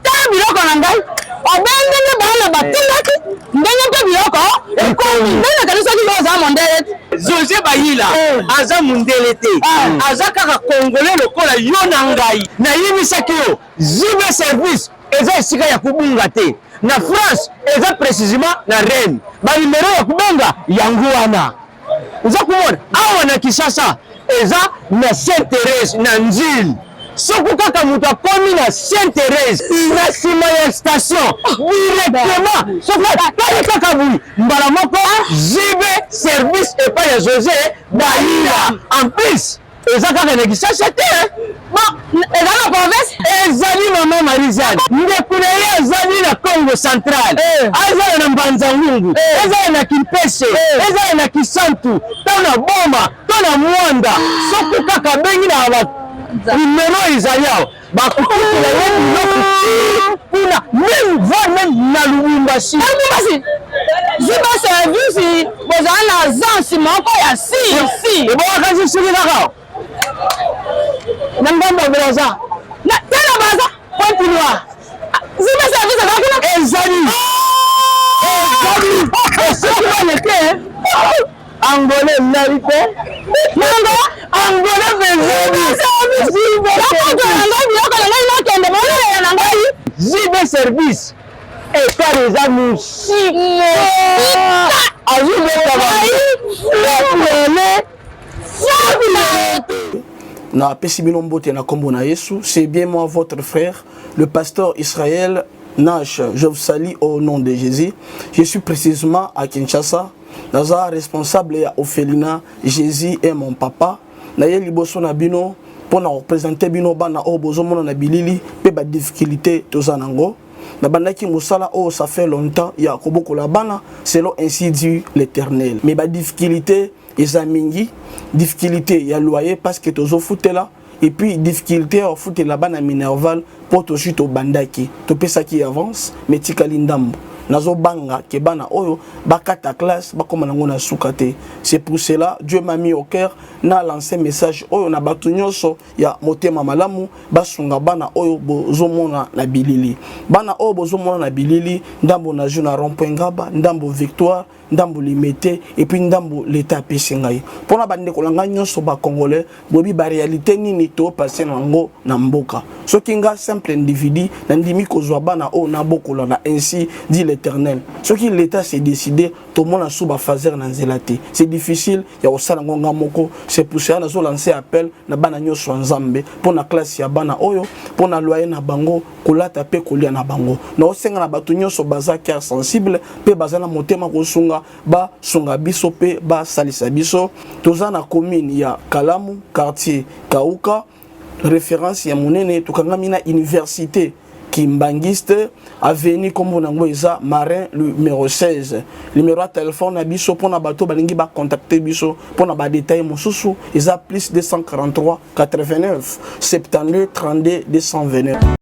Tala biloko na ngai obendenge bana batindaki ndenge mpe biloko ekomi ndenge nakanisaki yo oza mondele te. Jose Bayila eh. aza mundele te eh. Aza kaka congolais lokola yo na ngai. Nayebisaki yo JB Service eza esika ya kobunga te na France, eza précisément na Rennes. Ba numero ya kobenga yango wana oza komona awa na Kinshasa eza na Sainte Therese na Nzili. Soki kaka moto akomi na Sainte Therese na nsima ya station directement, soki atali kaka boye mbala moko JB Service epai ya Jose Bayila. En plus eza kaka na Kinshasa te, bon eza na province. Ezali mama Marie-Jeanne, ndeko na ye azali na Congo central, eh. Azala na Mbanza Ngungu, eh. Ezala na Kimpese, eh. Ezala na Kisantu to na Boma to na Mwanda, soki kaka abengi na ba numero ezali awa, bakokutela ye biloko kuna, meme voire meme na Lubumbashi. Lubumbashi ziba service bozala na agence moko ya si si ebongaka soki kaka na ngambo ya Brazza na te na Brazza Pointe Noire ziba service eza kuna ezali ezali soki baleke Angolais nali te nanga Angolais biloko na ngai nakende bolelela na ngai JB Service ekar eza mosika azobeta bango. Napesi bino mbote na kombo na Yesu. C'est bien moi votre frère, le pasteur Israël Nash. Je vous salue au nom de Jésus. Je suis précisément à Kinshasa. Naza responsable ya orphelinat Jésus est mon papa. Naye liboso na bino mpo na kopresente bino bana oyo bozomona na bilili mpe badifficulté toza nango. Nabandaki mosala oyo ça fait longtemps ya kobokola bana selon ainsi dit l'Éternel. Mais badifficulté eza mingi, difficulté ya loyer parce que tozofutela, et puis difficulté ya kofutela bana minerval mpo tozwi tobandaki topesaki avance mais tikali ndambo. Nazobanga ke bana oyo bakata classe bakoma nango na suka te. C'est pour cela Dieu m'a mis au cœur na lancer message oyo na bato nyonso ya motema malamu basunga bana oyo bozomona na bilili. Bana oyo bozomona na bilili, ndambo nazwi na rond point Ngaba, ndambo Victoire, ndambo Limete, et puis ndambo l'État apesi ngai. Mpona bandeko na ngai nyonso ba congolais, boyebi ba réalité nini to passe na yango na mboka. Soki nga simple individu nandimi kozwa bana oyo nabokola na ainsi dit l'Éternel, soki l'État s'est décidé tomona sous ba phaser na nzela te, c'est difficile ya kosala yango nga moko. C'est pour cela nazo lancer appel na bana nyonso ya Nzambe mpona classe ya bana oyo, mpona loyer na bango, kolata mpe kolia na bango. Naosenga na bato nyonso baza cœur sensible mpe baza na motema kosunga, basunga biso mpe basalisa biso. Toza na commune ya Kalamu, quartier Kauka, référence ya monene. Tokangami na université Kimbanguiste, avenue kombo nango eza Marin numéro 16. Numéro ya téléphone na biso mpona bato balingi ba contacter biso mpona ba détail mosusu eza plus 243 89 72 32 229.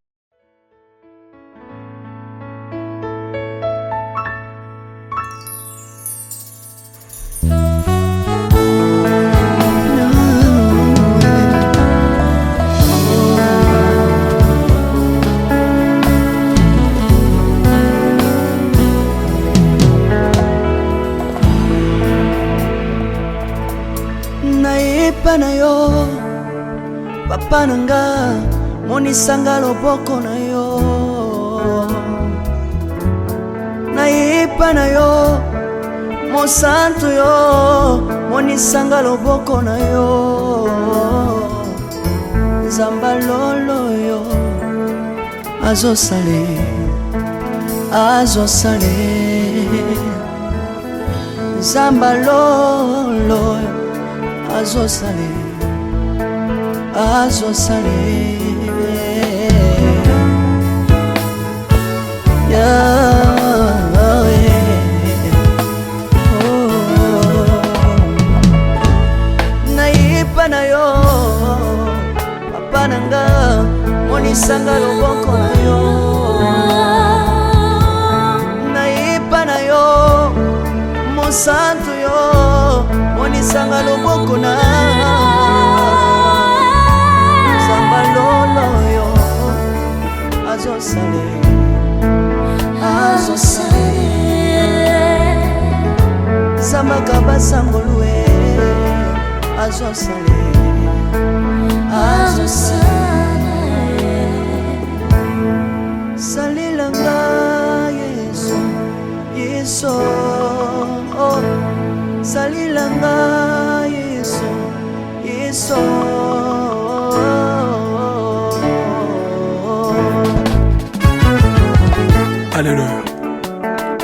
Papa na nga, monisanga loboko na yo. Nayepa na yo, mosantu yo, monisanga loboko na yo. Nzamba lolo yo, azosale, azosale. Nzamba lolo azosale, azosale. Yeah, oh. Nayipa na yo, papa na nga, monisanga loboko na yo. Nayipa na yo, mosantu yo, monisanga loboko na Nzamba lolo yo, azosale, azosale. Zambaka basangolue, azosale, azosale. Salelanga Yesu, Yesu, oh. Salelanga Yesu, Yesu. Alleluya.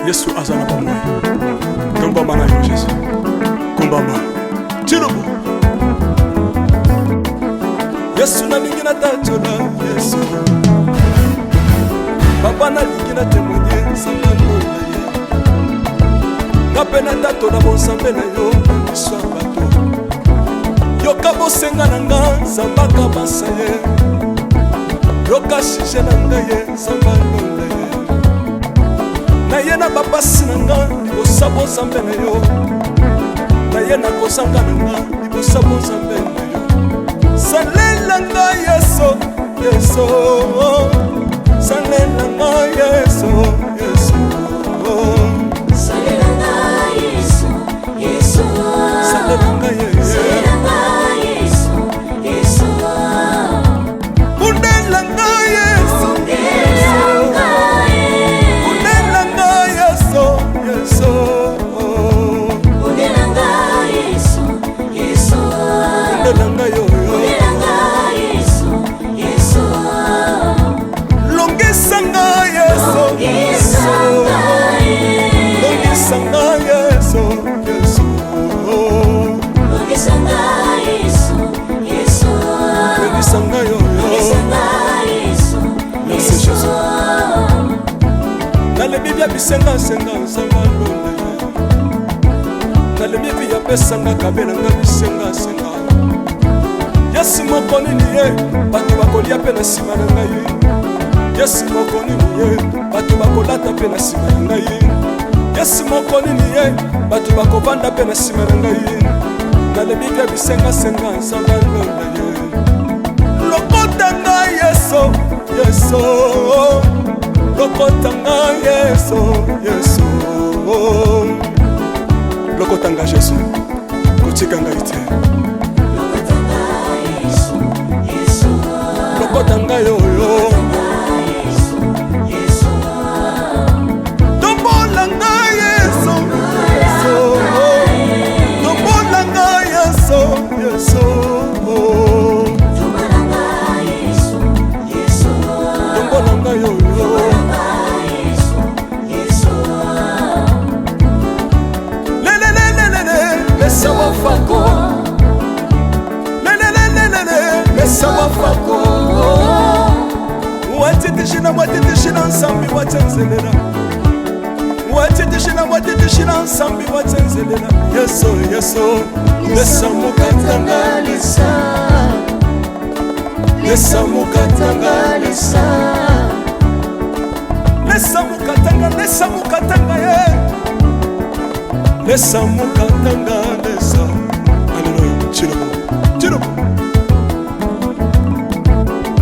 Yesu aza na bomoi. Tombama na yo Jésus. Kumbama. Tilobo. Yesu nalingi natatola Yesu. Papa nalingi na témoigner nzambe lola ye. Nga mpe natatola bonzambe na yo na miso ya bato. Yoka bosenga na nga nzambe akabasa ye. Yoka sujet na ngai ye nzambe alola ye. Naye na bapasi na nga libosa bonzambe na yo. Naye na kozanga na nga libosa bonzambe na yo. Salela nga Yesu, Yesu. Salela nga Yesu, Yesu. Salela nga Yesu, Yesu. Salela nga Yesu. Salela nga Yesu, Yesu. Bundela nga Yesu. Bundela nga Yesu. Bundela nga Yesu, Yesu. Bundela nga Yesu, Yesu. Bundela nga yo, yo. Bundela nga Yesu, Yesu. Longisa nga Yesu. Longisa nga Yesu. Longisa nga Yesu, Yesu. Longisa nga Yesu, Yesu. Longisa nga yo, yo. Longisa nga Yesu, Merci Yesu. Jésus. Nalebi bia bisengasenga nzambe alola ye. Nalebi bi apesanga kabelanga bisengasenga. Yesu moko nini ye bato bakolia mpe na nsima na ngai. Yesu moko nini ye bato bakolata mpe na nsima na ngai. Yesu moko nini ye bato bakovanda mpe na nsima na ngai. Nalebi bia bisengasenga nzambe alola ye. Lokota ngai Yesu, Yesu. Lokota ngai Yesu, Yesu. Lokota ngai Jésus, kotika ngai te. Lokota ngai oyo. Tombola ngai Yesu, Yesu. Tombola ngai Yesu, Yesu. Tombola ngai oyo. Lelelelelele, lesa wafako. Lelelelelele, lesa wafako. Watitishina, watitishina nsambi watenzelela. Watitishina, watitishina nsambi watenzelela. Yesu, Yesu, lesa mukatanga lesa. Lesa mukatanga lesa. Lesa mukatanga, lesa mukatanga ye. Lesa mukatanga lesa. Alléluia. Chilobo, chilobo.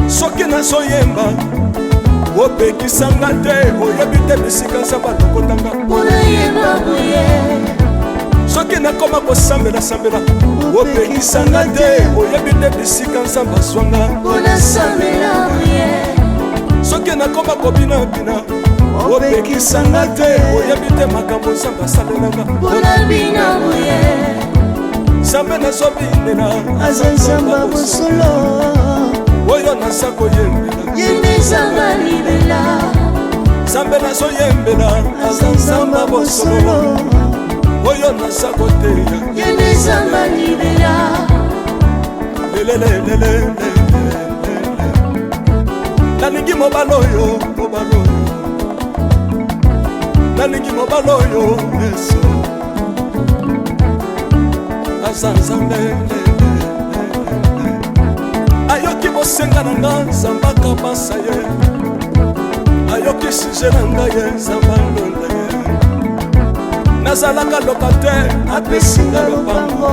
Soki nazoyemba opekisanga te, oyebi te bisika nzambe alokotanga. Mpona yemba boye. Soki nakoma kosambela sambela, opekisanga te, oyebi nde bisika Nzambe azwanga. Mpona ye. Soki nakoma kobinabina, opekisanga te, oyebi te makambo Nzambe asalelanga. Mpona bina boye. Nzambe nazobinela aza Nzambe ya bosolo. Oyo naza koyembela ye nde Nzambe libela. Nzambe nazoyembela aza Nzambe ya bosolo. Oyo naza koteya ye nde Nzambe libela. Lelelelele, nalingi mobali oyo, mobali oyo, nalingi mobali oyo. Yesu aza Nzambe, ayoki bosenga na nga, Nzambe akabasa ye, ayoki sujet na ngai, ye Nzambe alonda ye. Nazalaka locataire, apesinga lopango.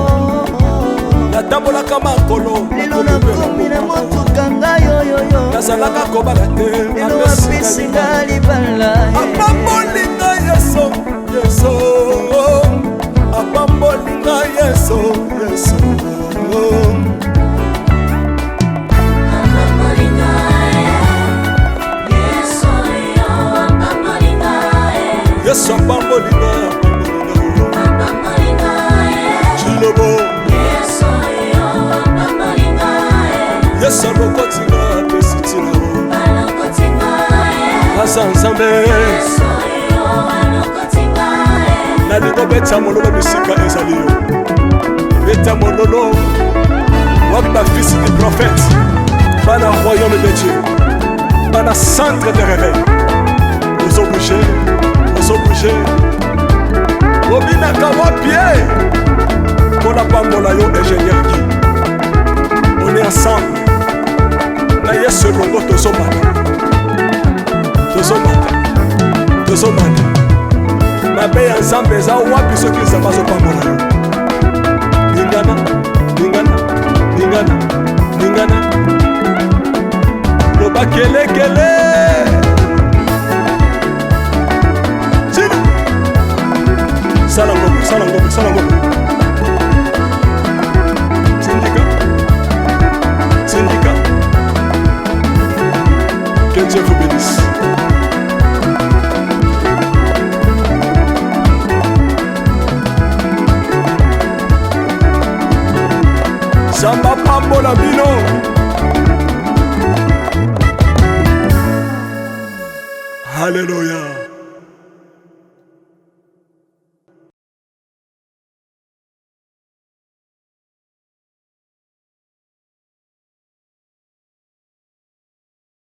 Natambolaka makolo, lelo nakomi na motuka ngai oyoyo. Nazalaka kobala te, lelo apesinga libala. Apamboli ngai Yesu, Yesu apamboli ngai, Yesu, Yesu. Yesu apamboli ngai, apamboli ngai. Chilobo Yesu alokoti ngai, apesi ntina. Aza Nzambe. Nalingi obeta mololo bisika ezali yo, beta mololo. Wapi bafils du prophète, bana royaume de Dieu, bana centre de réveil? Ozobouge, ozobouge, obinaka wapi ye? Mpona pambola yo, ingénieur Guy, on est ensemble na Yesu elongo. Tozomata, tozomata, tozomata. Mabe ya Nzambe eza wapi soki Nzambe azopambola yo? Lingana, lingana, lingana, lingana, loba kelekele. Tina sala ngombe, sala ngombe, sala ngombe. Tindika, tindika. Que Dieu vous bénisse. Nzambe apambola bino. Halleluya.